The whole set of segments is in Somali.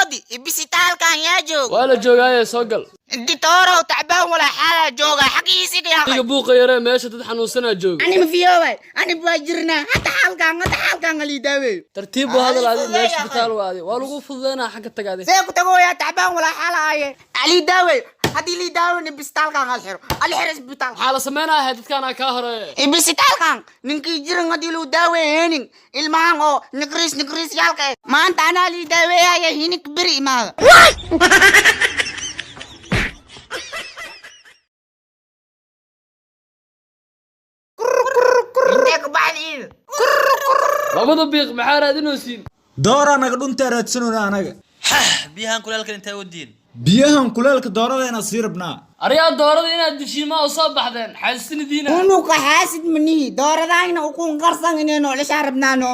Doodi ibisitaalkan yaa joogo. Waa la joogaaye, soo gal. Ditoorow, tacbaan walaa xaalaa jooga xaqiisiga Adiga yaaqay. Buuqa yaree, meesha dad xanuunsanaa jooga. Ani ma fiyoobay, ani waa jirnaa hadda xaalkan, hadda xaalkan halii daaweeyo. Tartiib buu hadal. Adi Adi fududeeya. Meesha isbitaal waa adi, waa lagu fududeynaa, xagga tag adi. See ku tagoyaa? Tacbaan walaa xaala aaye, alii daaweeyo. Haddii lii daaweyn, ibisitaalkan hal xiro, al xiro isbitaalka. Maxaa la samaynayaa? Dadkaanaa kaa horeeye. Ibisitaalkan ninkii jiran haddii luu daaweeyeenin, ilmahan oo nikriis nikriis yaalka eh, maanta anaa lii daaweeyaya, hinik beri imaada. Intee ku baxda iida? Labada biiq maxaa raadinaysiin? Dooraa naga dhuntaa raadsanona anaga. Biyahan kulaalkan intee wadiin? Biyahan kuleelka dooradeena sii rabnaa. Aryaa, doorada inaad dishiin ma u soo baxdeen xaasinidiina? Unuka xaasid manihi, dooradayna ukun qarsan inay noolashaa rabnaano.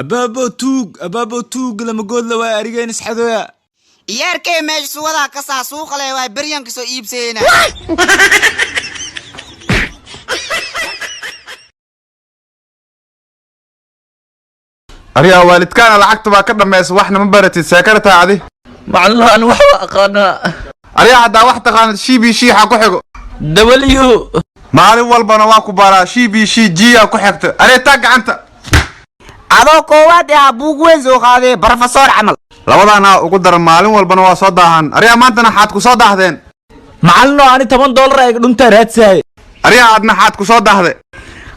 Abaabo tuug, abaabo tuug, lama goodla waay arigeen isxadooya. Iyaarkee, meesha suwadaa kasaa suuqa leh waay, beryanka soo iibsayna. Aryaa, waalidkaana lacagta baa ka dhammaysa, waxna ma baratid, seekara taacdi. Macallin, aan waxba aqaanaa. Aryaa, haddaa wax taqaanad, shi b shi xaa ku xigo? W. Maalin walbana waa ku baraa, shi b shi g aa ku xigta. Aree, taa gacanta. Adoo koowaad ahaa buug weyn soo qaadee, barofesoor camal. Labadaana ugu daran, maalin walbana waa soo daahan. Aryaa, maantana xaad ku soo daahdeen? Macallinoo, ani $10 ayga dhuntaa raadsahay. Aryaa, adna xaad ku soo daahde?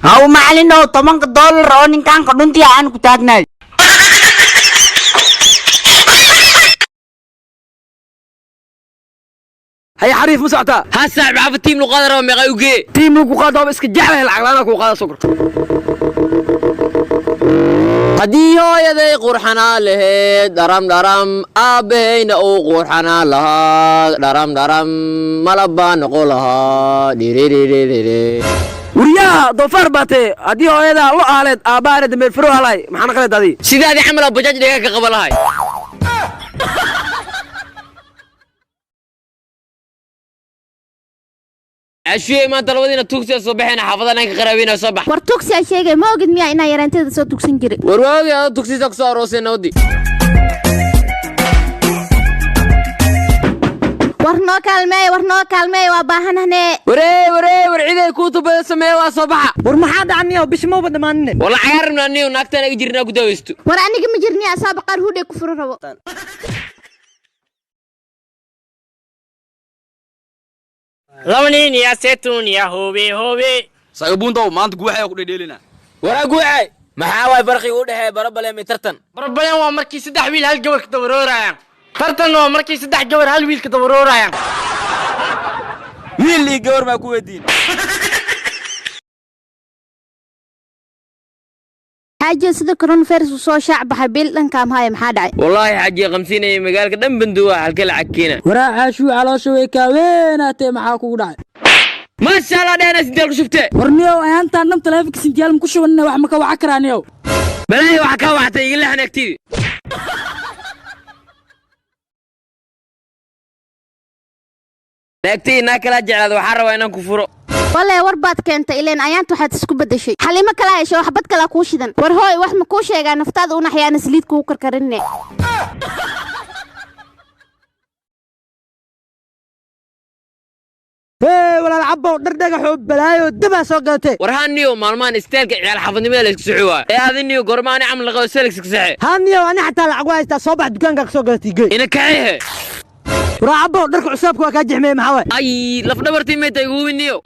Haw macalinow, $10 oo ninkaanka dhuntiya aan ku taagnaay. Hay xariif, ma socotaa? Ha saaxib, xaafad tiim luqaada raba, meeqa u gee? Tiim lagu qaado waaba iska jeclahay, lacag la'aan kuu qaada sokor. Haddii hooyaday qurxanaa laheyd, dharam dharam, aabbahayna uu qurxanaa lahaa, dharam dharam, malab baa noqon lahaa, dhiridhidhidhidhi. Wariyaha doofaar baa tee, haddii hooyadaa lo aaleed, aabbahaana dameer faro halaay, maxaa naqaleed adii? Sidaadii camal aa bajaaj dhiga ka qaba lahay. Cashuye, maanta labadiina tugsiya soo baxayna, xaafadana ka qaraabeyna, soo bax. War tugsi aa sheegay, ma ogid miyaa inaa yaraanteeda soo tugsan jiray? War waagi adoo tugsiisa ku soo aroosay nabadii. War noo kaalmeey, war noo kaalmeey, waa baahanahne. Waree waree, war ciday kuu tubada sameeye, waa soo baxa. War maxaa dhacaniyo? Bish mauba dhammaanine. War lacag rabnaa niyo, naagtaan aga jirnaa ku daawaysto. War aniga ma jirni, asaaba qaar hudhay ku furo rabo. Laba nin ya setun ya hobe hobe. Sagabuuntow, maanta guuxaya ku dhedheelina. Waraa guuxay, maxaa waay farqiga u dhexeeya barabaleem iyo tartan? Barbaleen waa markii saddex wiil hal gabar ka dabaroorayaan, tartan waa markii saddex gabar hal wiil ka dabaroorayaan. Wiil iyo gabar maa ku weydiin. Xaajiyo, sida coronavirus uu soo shaac baxay bil dhankaam haya, maxaa dhacay? Wallaahi xajiye, qamsiinaya magaalka dhan banduwa, halka lacag keena? Waraa caashuu, caloosha way kaaweenaatee, maxaa kugu dhacay? Maasha allah, dheena sintiyaal ku shubtee. War niyow, ayaantaan dhan taleefanka sintiyaal ma ku shubanina, wax ma ka waca karaa niyow? Balaahi waxa kaa waxtay igala xanaagtidi. Naagtay naa kalaa jeclaada, waxaan rabaa inaan ku furo. Walee, war baad keentay, ileen ayaanta waxaad isku beddeshay xalimo kalaa hesho, waxbad kalaa kuu shidan. War hooy, wax ma kuu sheegaa? Naftaada u naxyaana saliid kugu karkarinne. Hee walaal cabbow, dhar dhagaxoo balaayo dabaa soo gadatee. War haa niyo, maalmahan isteelka ciyaal xaafadnimada la isku soxi waayo ee adi niyo, gorma ani camal laqabo isteelka iska saxe. Haa niyow, ani xataa lacag waa haystaa, soo bax, dukaankaa ka soo gadatay gey. Ina kaxehe. Waraa cabbow, dharka cusaabka waa kaa jexmeye, maxaa waay? Ay, lafdhabartii mayta iguubi niyo.